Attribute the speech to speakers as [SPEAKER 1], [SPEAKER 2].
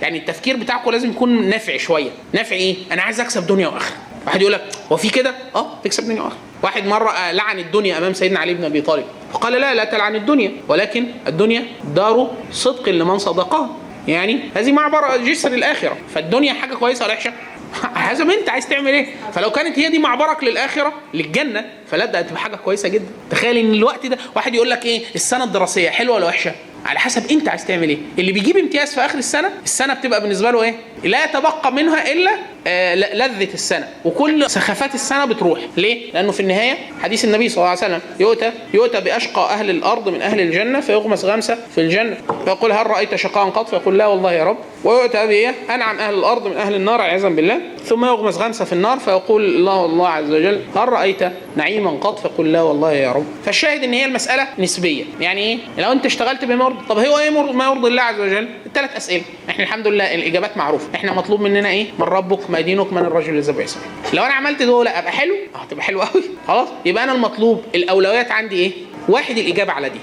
[SPEAKER 1] يعني التفكير بتاعكم لازم يكون نافع شوية. نافع ايه؟ انا عايز اكسب دنيا واخره. واحد يقول لك هو في كده؟ تكسب دنيا واخره. واحد مرة لعن الدنيا امام سيدنا علي بن ابي طالب، فقال لا تلعن الدنيا، ولكن الدنيا دار صدق لمن صدقها. يعني هذه معبر جسر الاخرة. فالدنيا حاجة كويسة ولا وحشة؟ حسب انت عايز تعمل ايه. فلو كانت هي دي معبرك للاخره للجنة، فلا ده هتبقى حاجة كويسة جدا. تخيل ان الوقت ده واحد يقول لك ايه، السنة الدراسية حلوة ولا وحشة؟ على حسب انت عايز تعمل ايه. اللي بيجيب امتياز في اخر السنة، السنة بتبقى بالنسبة له ايه؟ لا يتبقى منها الا لذة السنة، وكل سخافات السنة بتروح. ليه؟ لانه في النهاية حديث النبي صلى الله عليه وسلم، يؤتى باشقى اهل الارض من اهل الجنة فيغمس غمسه في الجنة، فيقول هل رايت شقاء قط؟ فيقول لا والله يا رب. ويؤتى بايه؟ انعم اهل الارض من اهل النار عياذا بالله، ثم يغمس غمسه في النار فيقول الله عز وجل هل رايت نعيما قط؟ فيقول لا والله يا رب. فالشاهد ان هي المسالة نسبيه. يعني ايه؟ لو انت اشتغلت بما يرضي، طب هو ايه ما يرضي الله عز وجل؟ الثلاث اسئلة. احنا الحمد لله الاجابات معروفة. احنا مطلوب مننا ايه؟ من ربك، ما دينك، من الرجل الذي بعث. لو انا عملت دول ابقى حلو؟ هتبقى حلو قوي. خلاص، يبقى انا المطلوب الاولويات عندي ايه؟ واحد، الاجابة على دي.